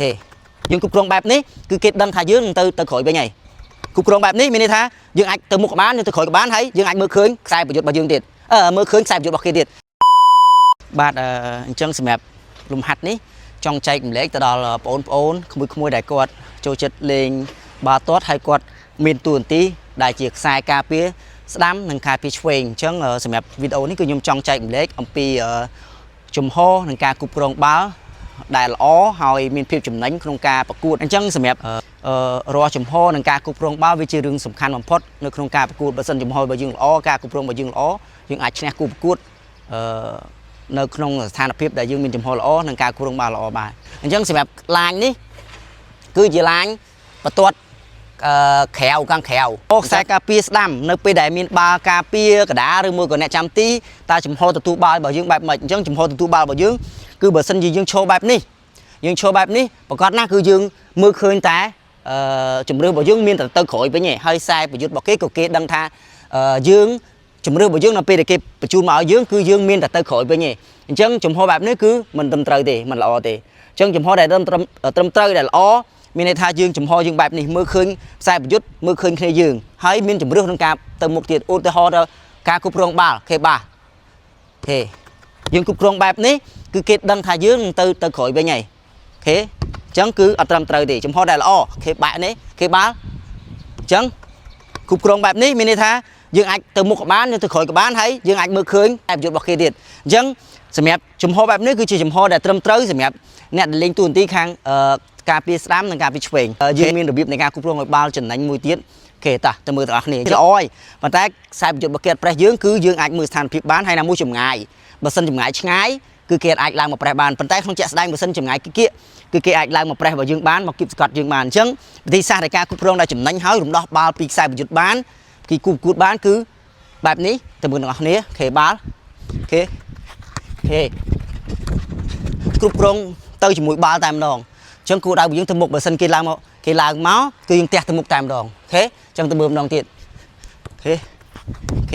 ទេយើងគ្រប់គ្រងបែបនេះគឺគេដឹងថាយើងនឹងទៅទៅក្រោយវិញហើយគ្រប់គ្រងបែបនេះមានន័យថាយើងអាចទៅមុខក៏បានយើងទៅក្រោយក៏បានហើយយើងអាចមើលឃើញខ្សែប្រយុទ្ធរបស់យើងទៀតអឺមើលឃើញខ្សែប្រយុទ្ធរបស់គេទៀតបាទអឺអញ្ចឹងសម្រាប់លំហាត់នេះចង់ចែករំលែកទៅដល់បងប្អូនក្មួយៗដែលគាត់ចូលចិត្តលេងបាល់ទាត់ហើយគាត់មានតួនាទីដែលជាខ្សែការពារស្ដាំនិងការពារឆ្វេងអញ្ចឹងសម្រាប់វីដេអូនេះគឺខ្ញុំចង់ចែករំលែកអំពីជំហរនិងការគ្រប់គ្រងបាល់ដែលល្អហើយមានភាពចំណេញក្នុងការប្រកួតអញ្ចឹងសម្រាប់រាល់ជំហរនិងការគ្រប់គ្រងបាល់វាជារឿងសំខាន់បំផុតនៅក្នុងការប្រកួតបើសិនជំហររបស់យើងល្អការគ្រប់គ្រងរបស់យើងល្អយើងអាចឈ្នះគូប្រកួតអឺនៅក្នុងស្ថានភាពដែលយើងមានជំហរល្អនិងការគ្រប់គ្រងបាល់ល្អបានអញ្ចឹងសម្រាប់ឡាញនេះគឺជាឡាញបន្ទាត់អឺក្រៅខាងក្រៅអូខ្សែការពារស្ដាំនៅពេលដែលមានបាល់ការពារកដាឬមួយក៏អ្នកចាំទីតើជំហរទទួលបាល់របស់យើងបែបម៉េចអញ្ចឹងជំហរទទួលបាល់របស់យើងគឺបើសិនជាយើងឈរបែបនេះយើងឈរបែបនេះប្រកាសណាស់គឺយើងមើលឃើញតែអឺជំរឿរបស់យើងមានតែទៅក្រោយវិញឯងហើយខ្សែប្រយុទ្ធរបស់គេក៏គេដឹងថាយើងជំរឿរបស់យើងនៅពេលដែលគេបញ្ជូនមកឲ្យយើងគឺយើងមានតែទៅក្រោយវិញឯងអញ្ចឹងជំហរបែបនេះគឺមិនត្រឹមត្រូវទេមិនល្អទេអញ្ចឹងជំហរដែលត្រឹមត្រឹមត្រូវដែលល្អមានន័យថាយើងជំហរយើងបែបនេះមើលឃើញខ្សែប្រយុទ្ធមើលឃើញគ្នាយើងហើយមានជំរឿក្នុងការទៅមុខទៀតឧទាហរណ៍ដល់ការគ្រប់គ្រងបាល់ខេបាខេយើងគ្រប់គ្រងបែបនេះគឺគេដឹងថាយើងនឹងទៅទៅក្រោយវិញហើយខេអញ្ចឹងគឺអត់ត្រឹមត្រូវទេជំហរដែលល្អខេបាក់នេះខេបាល់អញ្ចឹងគ្រប់គ្រងបែបនេះមានន័យថាយើងអាចទៅមុខក៏បានយើងទៅក្រោយក៏បានហើយយើងអាចមើលឃើញតែប្រយុទ្ធរបស់គេទៀតអញ្ចឹងសម្រាប់ជំហរបែបនេះគឺជាជំហរដែលត្រឹមត្រូវសម្រាប់អ្នកដែលលេងតួនាទីខាងការពារស្ដាំនិងការពារឆ្វេងយើងមានរបៀបនៃការគ្រប់គ្រងឲ្យបាល់ចំណេញមួយទៀតគេតោះទៅមើលទាំងអស់គ្នាល្អហើយប៉ុន្តែខ្សែប្រយុទ្ធរបស់គេអត់ប្រេះយើងគឺយើងអាចមើលស្ថានភាពបានហើយណាមួយចម្ងាយបើសិនចម្ងាយឆ្ងាយគឺគេអាចឡើងមកប្រេះបានប៉ុន្តែក្នុងជាក់ស្ដែងបើសិនចម្ងាយគៀកគឺគេអាចឡើងមកប្រេះរបស់យើងបានមកគៀបស្កត់យើងបានអញ្ចឹងវិធីសាស្ត្រនៃការគ្រប់គ្រងដែលចំណេញហើយរំដោះបាល់ពីខ្សែប្រយុទ្ធបានគេគូប្រកួតបានគឺបែបនេះទៅមើលទាំងអស់គ្នាខេបាល់ខេខេគ្រប់គ្រងទៅជាមួយបាល់តែម្ដងអញ្ចឹងគួរដៅយើងទៅមុខបើសិនគេឡើងមកគេឡើងមកគឺយើងទះទៅមុខតែម្ដង OK អញ្ចឹងទៅមើលម្ដងទៀត OK OK